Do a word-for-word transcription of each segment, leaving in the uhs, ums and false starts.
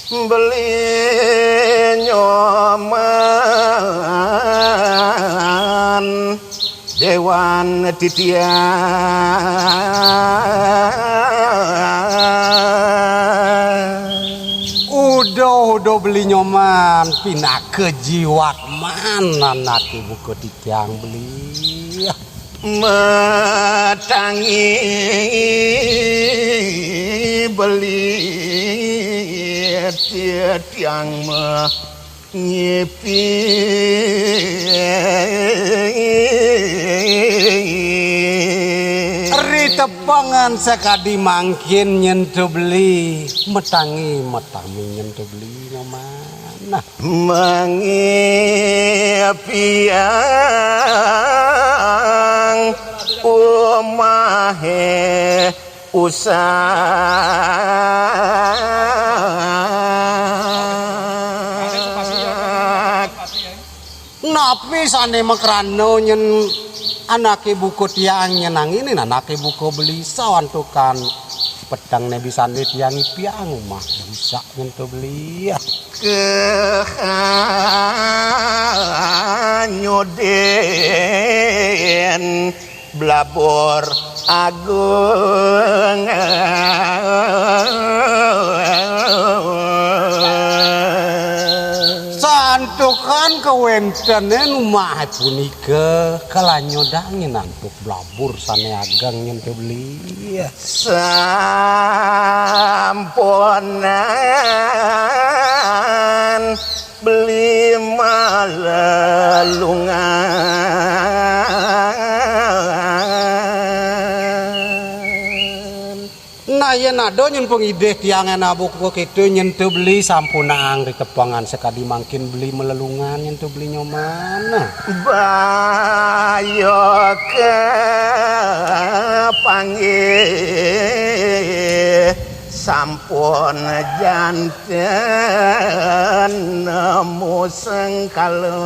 Beli Nyoman Dewan titiang. Uduh, uduh, Beli Nyoman, pinaka jiwat man anaké buka titiang, Beli. Matangi Beli, titiang mah ngipi. Ri tepengan sakadi mangkin nyen to Beli, matangi, matami nyen to Beli, Nyoman. Nah. Mangipiang umahé usah. Napi sané makrana nyen anaké buka tiang nyenangin anaké buka Beli, santukan petengné bisané tiang ipiang umah busak nyen to Beli. Kehanyudin Blabur Agung. Santukan kawéntenan umahé punika kalanyudangin antuk blabur sané ageng nyen to Beli. Sampunan Beli malelungan. Nah, yén ada nyen pangidih tiang anaké buka kéto nyen to Beli, sampunang ri tepengan sakadi mangkin Beli malelungan nyen to Beli, Nyoman. Baya kapanggih sampun janten nemu sengkala.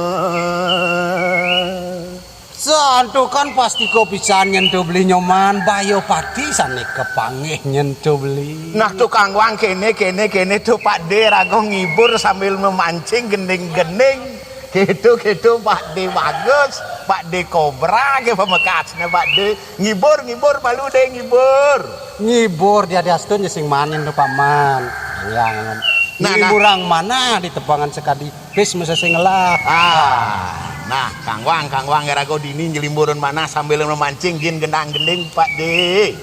Santukan pastika pisan nyen to Beli, Nyoman, baya pati sané kapanggih nyen to Beli. Nah, to Kang Wang, kéné, kéné, kéné to Pak Dé, raga ngibur sambil memancing gending-gending. Kéto, kéto, Pak Dé bagus, Pak Dé kobra ké pamekasné, Pak Dé. Ngibur, ngibur, malu Dé, ngibur. Ngibur, dia diastun ja sing main to, Pak Man. Yang, nah, nah. Ngibur manah di tepengan sakadi pis mesti sing ngelah. Ah, nah, Kang Wang, Kang Wang, raga dini nyelimbur manah sambil memancing gin gendang-gending, Pak Dé.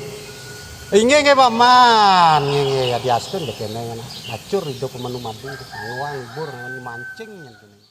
Inggih, inggih, Pak Man. Inggih, inggih, ya diastun ja kéné, nah. Macur idup menu madu, Kang Wang ngibur, mancing, kéné.